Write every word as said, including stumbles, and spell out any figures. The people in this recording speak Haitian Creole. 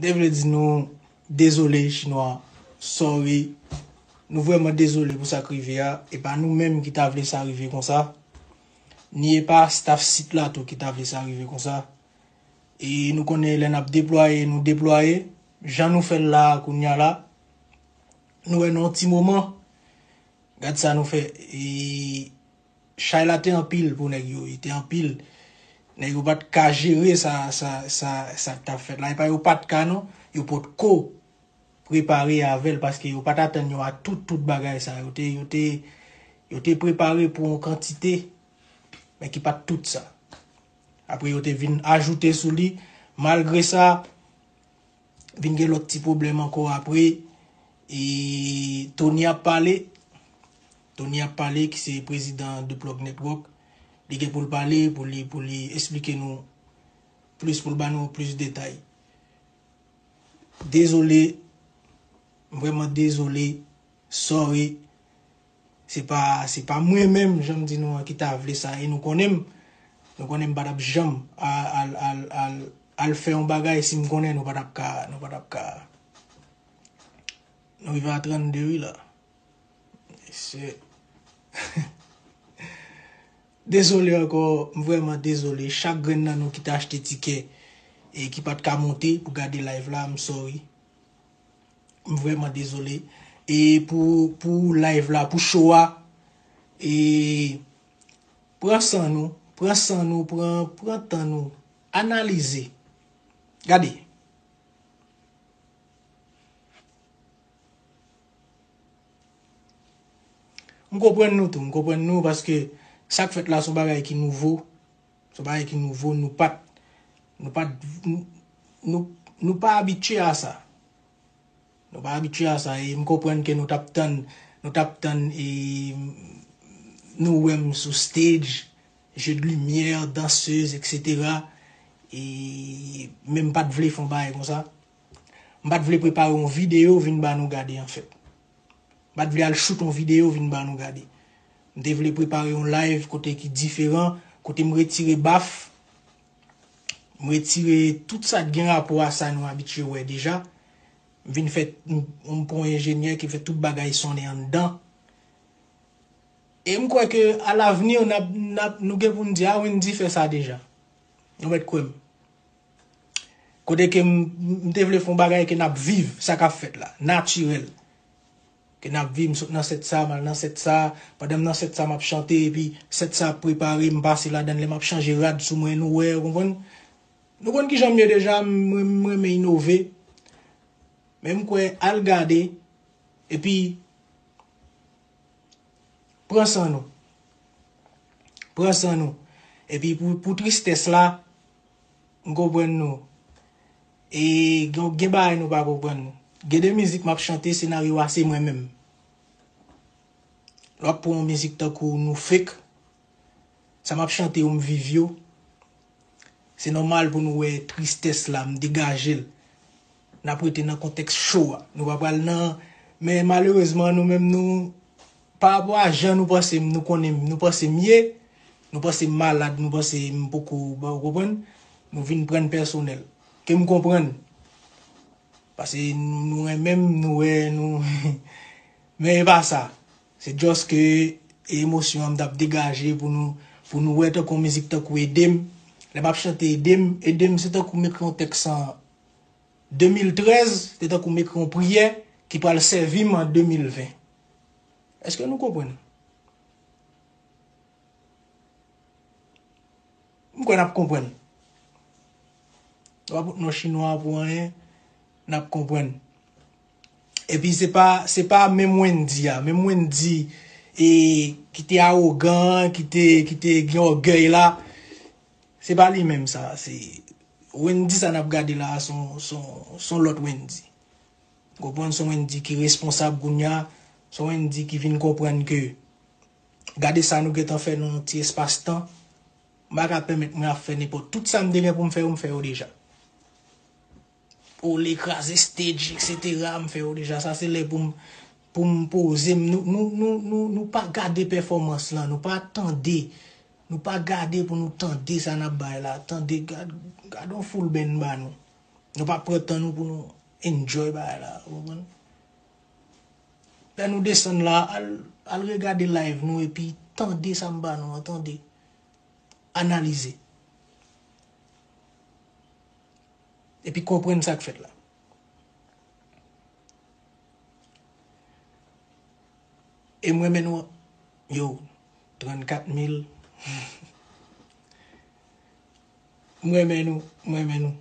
Te vle di nou dezole, Chinwa. Sorry. Nou vrèman dezole pou sa k rive a. E pa nou menm ki ta vle sa rive konsa. Ni e pa staff sit la tou ki ta vle sa rive konsa. E nou konnen lè n ap deplwaye, nou deplwaye. Jan nou fè l la a kounye a la, nou wè nan yon ti moman, gad sa nou fè. E chay la te anpil pou nèg yo, li te anpil. Nèg yo pa t ka jere sa, sa, sa, sa k t ap fèt la. E pa yo pa t ka non, yo potko prepare avè l, paske yo pa t atann yo a tout, tout bagay sa. Yo te, yo te, yo te prepare pou yon kantite, men ki pa t tout sa. Apre yo te vin ajoute sou li. Malgre sa, vin gen lòt ti pwoblèm ankò apre. E Tony ap pale. Tony ap pale, ki se prezidan The Plug Network. Li gen pou l pale, pou li, pou li esplike nou plis, pou l ba nou plis detay. Dezole, m vrèman dezole, sorry. Se pa, se pa mwen menm, jan m di nou an, ki ta vle sa. E nou konnen m, nou konnen m pa t ap janm al, al, al, al, al fè yon bagay si m konnen nou pa t ap ka, nou pa t ap ka. Nou rive a trannde wi la. Mesye. Dezole ankò, m vrèman dezole. Chak grenn nan nou ki te achte tikè e ki pa t ka monte pou gade live la, m sorry. M vrèman dezole. E pou, pou live la, pou show a, e pran san nou, pran san nou, pran, pran tan nou, analize. Gade. M konprann nou tou, m konprann nou paske sa k fèt la se yon bagay ki nouvo. Se yon bagay ki nouvo, nou pa t, nou pa t, nou, nou, nou pa abitye a sa. Nou pa abitye a sa, e m konprann ke nou t ap tann, nou t ap tann, e nou wè m sou stage, jeu de lumière, dansez, et cetera. E men m pa t vle fè yon bagay konsa. M pa t vle prepare yon videyo vin ba nou gade, anfèt. M pa t vle al shoot yon videyo vin ba nou gade. M te vle prepare yon live kote ki diferan, kote m retire baf, m retire tout sa k gen rapò a sa nou abitye wè deja. M vin fè, m, m pran yon enjenyè ki fè tout bagay sonnen anndan. E m kwè ke alavni, n ap, n ap, nou gen pou n di, a, Wendy fè sa deja. Nou mèt kwè m. Kote ke m, m te vle fè yon bagay ke n ap viv, sa k ap fèt la, natirèl. Ke n ap viv, m sot nan sèt sa, m al nan sèt sa, pandan m nan sèt sa, m ap chante, epi sèt sa ap prepare, m pase ladan l, lè m ap chanje rad sou mwen, nou wè, ou konprann? Nou konn kijan m ye deja, m, m renmen inove. Men m kwè, al gade, epi pran san nou. Pran san nou. Epi pou, pou tristès la, m konprann nou. E gen, gen bagay nou pa konprann. Gen de mizik m ap chante, senaryo a se mwen menm. Lè w ap pran yon mizik tankou Nou Fake, sa m ap chante yo, m viv yo. Se nòmal pou nou wè tristès la, m degaje l. N ap rete nan kontèks cho a. Nou pa pral nan, men malerezman, nou menm nou, pa rapò a jan nou panse m, nou konnen m, nou panse m ye, nou panse m malad, nou panse m poko, ba, ou konprann? Nou vin pran n pèsonèl. Ke m konprann. Paske nou, nou renmen m, nou wè, nou, men e pa sa. Se just ke emosyon an m t ap degaje pou nou, pou nou wè tankou yon mizik tankou Ede m. Lè m ap chante Ede m, Ede m se tankou m ekri yon tèks an de mil trèz, se tankou m ekri yon priyè ki pral sèvi m an de mil ven. Èske nou konprann? M kwè n ap konprann. Nou pa pot non chinwa pou anyen, n ap konprann. Epi se pa, se pa menm Wendy a, menm Wendy e, ki te awogan, ki te, ki te gen ògèy la, se pa li menm sa. Se Wendy sa n ap gade la, se yon, se yon, se yon lòt Wendy. Konprann, se yon Wendy ki responsab kounye a, se yon Wendy ki vin konprann ke gade sa nou gentan fè nan yon ti espas tan. M pa ka pèmèt mwen ap fè nenpòt. Tout sa m te gen pou m fè yo, m fè yo deja. Ole, kraze stage, et cetera, m fè yo deja. Sa se lè pou m, pou m poze m. Nou, nou, nou, nou, nou pa gade pèfòmans lan, nou pa tande. Nou pa gade pou nou tande sa n ap bay la. Tande, gad, gad yon full band ba nou. Nou pa pran tan nou pou nou enjoy bagay la, ou konprann? Lè nou desann la, al, al regade live nou epi tande sa m ba nou an, tande. Analize. Epi konprann sa k fèt la. E m renmen nou, yo, trannkat mil. M renmen nou, m renmen nou.